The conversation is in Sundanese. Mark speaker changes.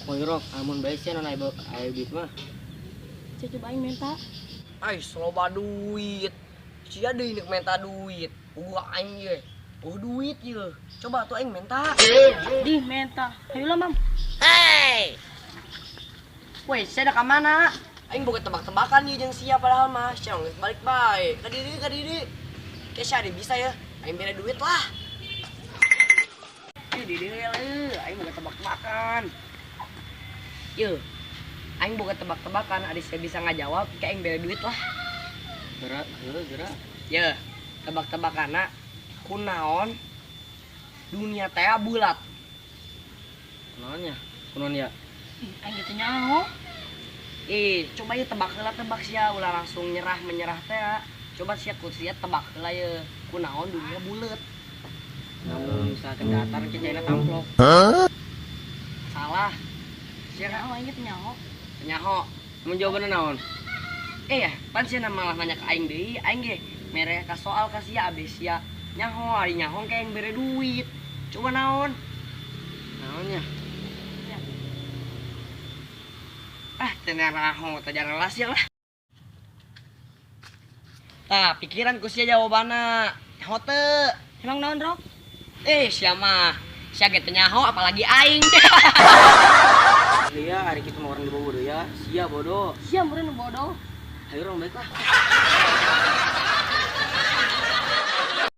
Speaker 1: Mau rok, amun bae sia non aya duit mah.
Speaker 2: Sia coba aing menta.
Speaker 3: Ai, loba duit. Sia deui nek menta duit. Gua aing ye. Oh duit ye. Coba tuh aing menta.
Speaker 2: Dih menta. Ayo lah, Mam.
Speaker 3: Woi, sia ada ka mana? Aing boga tebak-tebakan ieu jeung sia padahal mah. Sia geus balik bae. Ka diri, ka diri. Ke sia bisa ya. Aing bere duit lah. Ieu di dieu ye, aing boga tebak-tebakan. Yeuh. Aing boga tebak-tebakan, ari sia bisa ngajawab, ke aing bere duit lah.
Speaker 1: Gerak, heuh, gerak.
Speaker 3: Yeuh, tebak-tebakanna kunaon dunia teh bulat.
Speaker 1: Kunaon nya? Kunaon ya?
Speaker 2: Ih, aing gitu nyaho.
Speaker 3: Ih, coba ya tebak heula, tebak sia, ulah langsung nyerah menyerah teh. Coba sia ku sia tebak heula ye. Kunaon dunia bulat?
Speaker 1: Lamun misalkan datar ke caina tamplok.
Speaker 3: Salah. Sia
Speaker 2: Nyaho aing gitu nyaho.
Speaker 3: Nyaho.
Speaker 1: Mun jawabanna naon?
Speaker 3: Eh ya, pan sia malah nanya ke aing deui, aing ge mere ka soal ka sia abis sia nyaho, ari nyaho ke aing bere duit. Coba naon?
Speaker 1: Naon nya?
Speaker 2: Ya.
Speaker 3: Ah, teu nyaho teh jelas ya lah. Tah, pikiran ku sia jawabanna. Nyaho teu?
Speaker 2: Emang naon, Rok?
Speaker 3: Eh, sia mah. Sia ge teu nyaho apalagi aing.
Speaker 1: Iya, hari kita mau orang di bodoh ya. Sia bodoh.
Speaker 2: Sia meureun bodoh.
Speaker 1: Ayo orang baik lah.